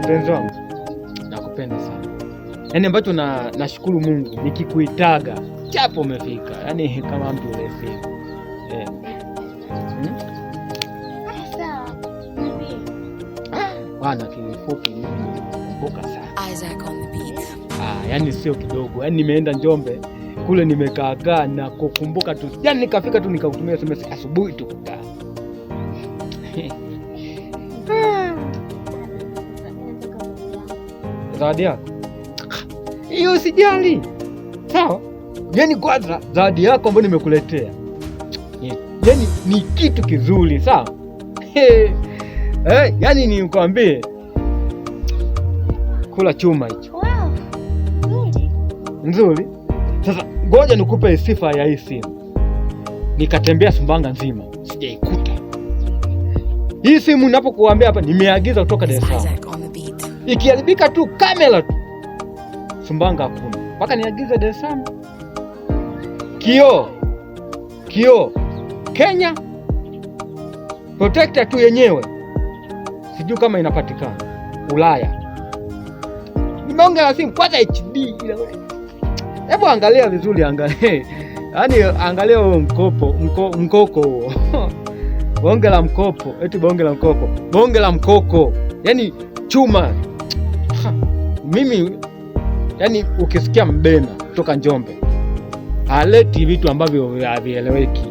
Mpenzi wangu, nakupenda sana. Yaani ambacho na nashukuru Mungu nikikuitaga chapo umefika. Yaani kama mtu ulefi. Eh. Hmm? Sawa. Niambie. Bwana, kifupi mimi nilikumbuka sana. Isaac on the beat. Ah, yani sio kidogo. Yaani nimeenda Njombe kule nimekaakaa na kukumbuka tu. Yaani nikafika tu nikakutumia SMS asubuhi tu kukaa. Zawadi yako hiyo usijali, sawa? Yaani kwanza zawadi yako ambayo nimekuletea yaani ni kitu kizuri, sawa? Yaani nikwambie, kula chuma hicho. Wow. Nzuri. Nzuri. Sasa ngoja nikupe sifa ya hii simu. Nikatembea Sumbawanga nzima sijaikuta hii simu. Ninapokuambia hapa, nimeagiza kutoka Dar es Salaam. Isaac on the beat. Ikiharibika tu kamera tu, Sumbawanga hakuna, mpaka niagize Dar es Salaam. Kioo kioo Kenya, protector tu yenyewe sijui kama inapatikana Ulaya. Nimeonga na simu kwanza HD. Hebu angalia vizuri, angalia yaani, angalia huo mkopo mkoko huo bonge la mkopo, eti bonge la mkopo, bonge la mkoko, yaani chuma. Ha, mimi yaani ukisikia mbena kutoka Njombe haleti vitu ambavyo havieleweki.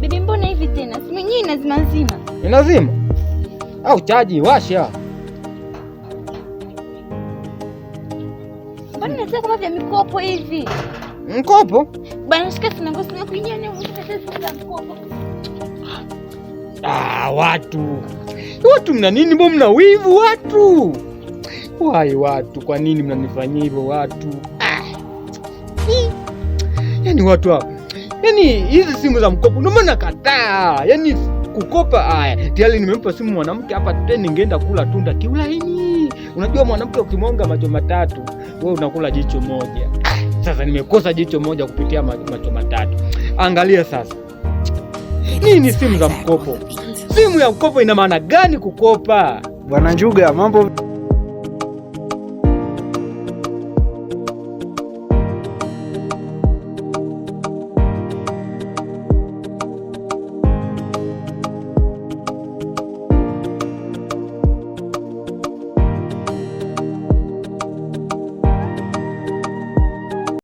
Bibi, mbona hivi tena? Simu yenyewe inazima zima. Inazima au chaji washa. Mbona nataka kama vya mikopo hivi? Mkopo? Bwana, shika simu yangu, simu yako yenyewe ni simu za mkopo. Ah, watu watu mna nini? Mbona mna wivu watu? Wai watu, kwa nini mnanifanyia hivyo watu? Ah. Yaani watu hao, yaani hizi simu za mkopo ndio maana nakataa. Yaani kukopa. Haya, tayari nimempa simu mwanamke hapa, tena ningeenda kula tunda kiulaini. Unajua mwanamke ukimwonga macho matatu, wewe unakula jicho moja. Ah, sasa nimekosa jicho moja kupitia macho matatu. Angalia sasa. Nini simu za Isaac on mkopo? the beat. Simu ya mkopo ina maana gani kukopa? Bwana Njuga, mambo